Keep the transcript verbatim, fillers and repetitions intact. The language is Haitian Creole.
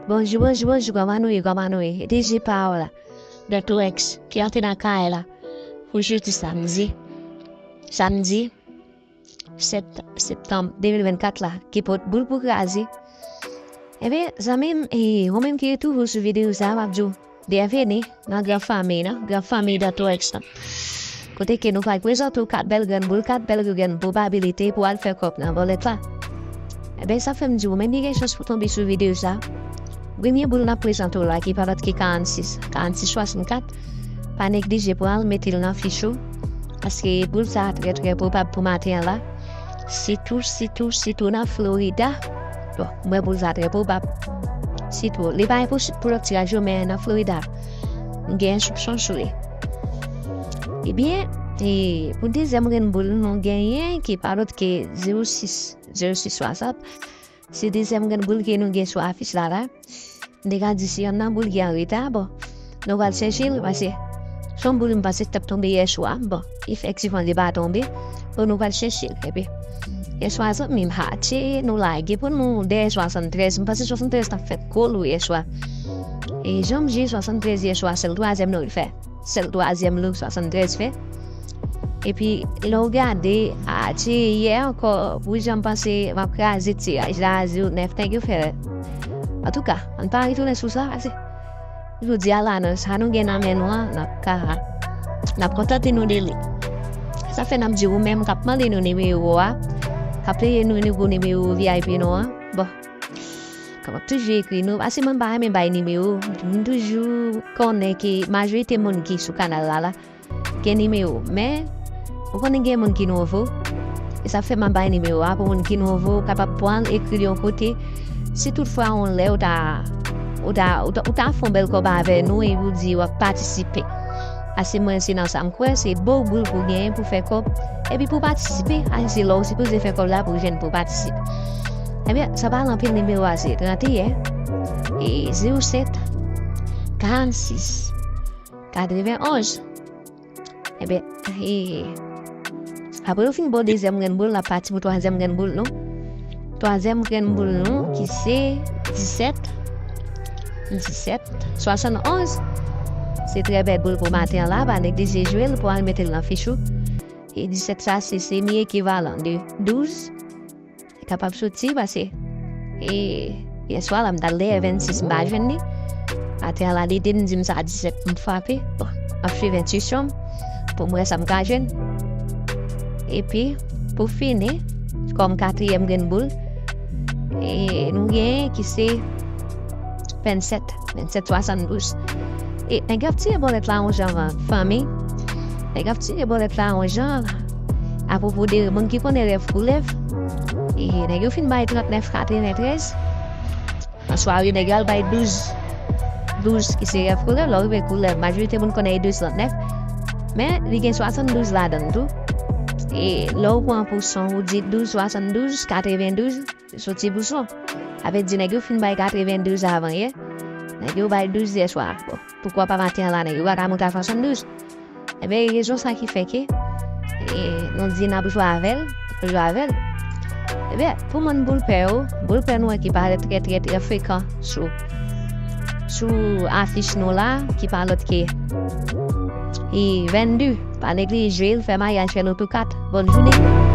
Bonjou, bonjou, bonjou, kòman nou ye, kòman nou ye? D J pa w la, Dòktè Rex, ki antre nan kay la pou jodi samdi, samdi sèt septanm de mil vennkat la, ki pot boul pou kraze. Ebyen, zanmi m, e ou menm ki toujou sou videyo sa a, m ap di w byenveni nan gran fanmi, nan gran fanmi Dòktè Rex lan. Kote ke nou pral prezante w kat bèl grenn boul, kat bèl grenn pwobabilite pou al fè kòb nan bòlèt la. Ebyen, sa fè m di w, ou menm ki gen chans pou tonbe sou videyo sa, premye boul n ap prezante w la, ki pa lòt ke karannsis, karannsis swasannkat, pa neglije pran l, mete l nan fich ou, paske boul sa a trè, trè pwobab pou maten an la. Sitou, sitou, sitou nan Florida. Bon, m wè boul sa a trè pwobab. Sitou, li pa enposib pou lòt tiraj yo, men nan Florida, m gen ensoupson sou li. Ebyen, e, pou dezyèm grenn boul, nou genyen ki pa lòt ke zewo sis, zewo sis swasant. Se dezyèm grenn boul ke nou gen sou afich la, la. M te ka di se yonn nan boul ki an reta, bon. Nou pral chèche l, paske se yon boul m panse t ap tonbe yè swa, bon. Efektivman, li pa tonbe. Bon, nou pral chèche l, epi yè swa, zanmi m, atche, nou lage pou nou dèyè swasanntrèz. M panse swasanntrèz t ap fè kolo yè swa. E jan m jwe swasanntrèz yè swa, se l twazyèm nou fè. Sèl twazyèm lou swasanntrèz fè. Epi, lè w gade, a, ti yè ankò, wi, jan m panse m ap kraze tiraj la, zewo nèf nèg yo fè. Antouka, ann pa retounen sou sa, pase jodi a la, nan sa nou gen nan men nou an, n ap ka, n ap kontante nou de li. Sa fè n ap di ou menm k ap mande nou nimewo a, k ap peye nou nimewo V I P nou an, bon, kòman toujou ekri nou, pase mwen pa renmen bay nimewo. M toujou konnen ke majorite moun ki sou kanal la, la, gen nimewo. Men, ou konnen gen moun ki nouvo. E sa fè m ap bay nimewo a pou moun ki nouvo, ou kapab pran l, ekri l yon kote. Si toutfwa yon lè ou ta, ou ta, ou ta, ou ta fè yon bèl kòb avè nou, epi ou di w ap patisipe. Pase mwen, se nan sa m kwè, se bon boul pou genyen pou fè kòb. Epi pou patisipe, a, se lè w sipoze fè kòb la pou w jwenn pou w patisipe. Ebyen, sa pa anpil, nimewo a se trannteyen, e zewo sèt, karannsis, katrevenonz. Ebyen, e, apre yo fin ba w dezyèm grenn boul, n ap pati pou twazyèm grenn boul nou. Twazyèm grenn boul nou, ki se disèt, disèt, swasannonz. Se trè bèl boul pou maten an la, pa neglije jwe l pou al mete l nan fich ou. E disèt sa, se semi ekivalan de douz. Li kapab soti, pase, e, yè swa la, m t al dèyè vennsis, m pa jwenn li. Atè a la, lide m di m sa disèt m frape. Bon, m ap swiv entwisyon m pou m wè sa m ka jwenn. Epi, pou fini, kòm katriyèm grenn boul, e, nou genyen ki se vennsèt, vennsèt swasanndouz. E nèg yo ap tire bòlèt la yon jan, fanmi. Nèg yo ap tire bòlèt la yon jan. Apwopo de moun ki konnen rèv koulèv, e nèg yo fin bay trannèf katreventrèz. Nan sware, nèg yo al bay douz. Douz ki se rèv koulèv, lè w rive koulèv, majorite moun konnen e douz trannèf. Men, li gen swasanndouz ladan l tou. E lè w pran pou son, ou di douz swasanndouz, katrevendouz, soti pou son. Sa vle di nèg yo fin bay katrevendouz avan yè. Nèg yo bay douz yè swa. Bon, poukwa pa maten an la, nèg yo pa ka monte a swasanndouz? Ebyen, e rezon sa ki fè ke, e, nou di n ap jwe avè l, n ap jwe avè l. Ebyen, pou moun boul pè yo, boul pè nou an ki parèt trè, trè, trè frekan sou, sou afich nou la, ki pa lòt ke, e, vennde. Pa neglije l, fè maryaj, fè nou tou kat. Bòn jounen.